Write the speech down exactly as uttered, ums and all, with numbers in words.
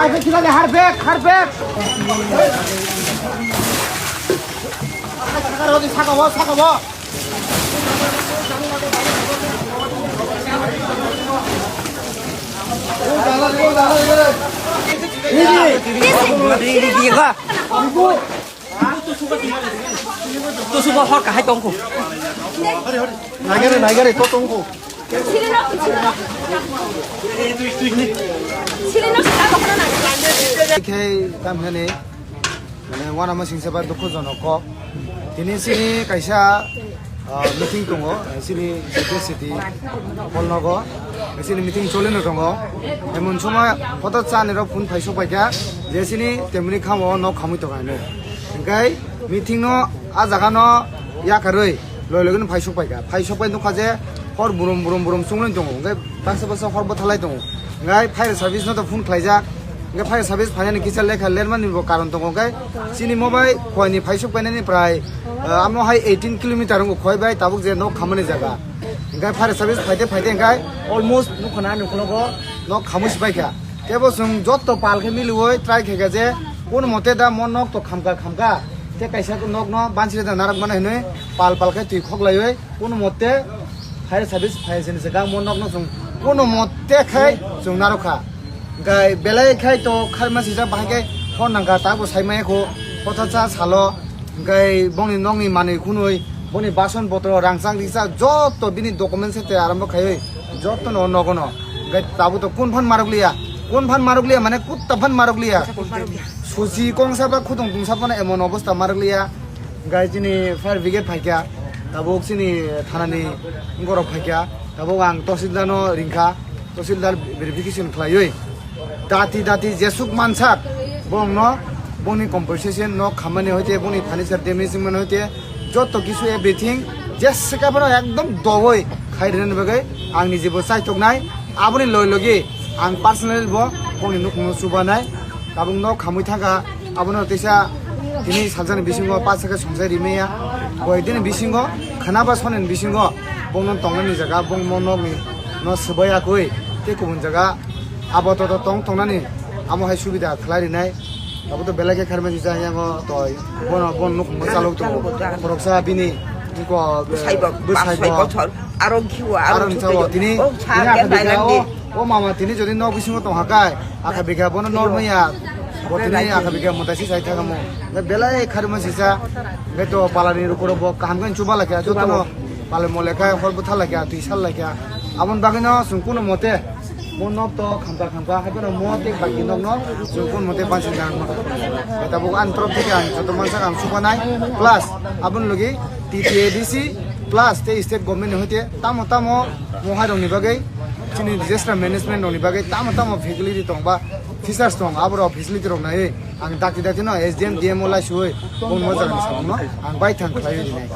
Harpek, harpek, harpek. Saka bo, saka bo. To suba hor kahai tongkho. Naigare, naigare, to tongkho. Khe tamhani, mane, wanama singsa ba dukhu jonok kok. Tini sini kaisa, ah, meeting tongo, sini city hall nogo, sini meeting cholino tongo. Emon somoi hoto chani rok phone phai sok paikha, je sini temni khamo nok khamui tongo hinwi. Hingkai meeting no, ah jaga no yakarwi loi logino phai sok paikha. Phai sok pai nukha je hor burum burum burum chungwi tongo. Hingkai baksa baksa hor bwthalai tongo. Hingkai fire service no to phone khlaijak. Hingkai fire service phainani kisa lekha lermani bo karon tongo. Hingkai chini mo bai khoini phai sok painani prai, ah, amo hai eighteen kilometer wngkha khoi bai tabuk je nok khamani jaga. Hingkai fire service phaite phaite hingkai almost nukha na nukha nogo nok khamui si paikha. Tebo chwng jotto pal khe miliui try khaikha je, kono mote da mo nok to khamkha khamkha, tei kaisa nok no bansi da narwk mano hinui pal pal khe twi khoklaiui kono mote fire service phai sini se gang mo nok no chwng kono mote khai chwng narwkha. Hingkai belai khai to kharma sijak bahai khe hor nangkha, tabo sai maya kho hotha cha salo. Hingkai bongni nokni manwi khunui, boni bason botoro, rangchak rijak, jotto bini document se tei arambo khaiwi, jotto no nogo no. Hingkai tabuk to kun phan marok liya, kun phan marok liya mane kutta phan marok liya. Susi kongsa ba khudung tungsa phano emon obostha marok liya. Hingkai chini fire brigade phaikha, tabuk chini thanani borok phaikha, tabuk ang tahsildar no ringkha. Tahsildar verification khlaiwi dati dati jesuk mansak bongno, bongni compensation, nok khamani hoite, bongni furniture damage wngmani hoite, jotto kisu everything jesika phano ekdom doboi khai rwnani bagwi ang nijebo chaitoknai. Aboni loi logi ang personally bo bongni nukhungno chubanai. Tabuk nok khamwi thangkha. Abono teisa tini salsani bisingo pacha khe songchai rimaya. Koi dini bisingo khana ba sonini bisingo bongno tongnani jaga bongmo nokni no swbai yakui tei kubun jaga abo toto tong tongnani amo hai subida khlai rinai. Abo to belai khe kharmani jisa yango toi bono bon nukhungo chalok tongo. Khoroksa bini iko bwsaibo, bwsaibo. Aro khiwo aro aro nchawo tini o sa tini khe akha bikha nailangdi. O mama tini jodi nok bisingo tongha kai, akha bikha bono nor maya, bo tini akha bikha mwtai si sai thangamo. Belai kharma sisa, beto palani rukuro bo kaham khe chuba lakha, jotono palai mo lekha, hor bwtha lakha, twi sal lakha. Aboni bagwino chwng kuno mote mo nok to khamkha khamkha, hai bono mo tei baki nokno chwng kuno mote bansi nang ma. Tabuk ani torop theke ang joto mansa ang chubanai, plus aboni logi T T A D C plus tei state government ni hoite tamo tamo mo hai rokni bagwi chini disaster management rokni bagwi tamo tamo facility tong ba features tong, aborok facility rok naiwi ang dakti dakti no S D M, D M O lai suwi bo mo jaga ni samung no ang bai thang khlaiwi rinai.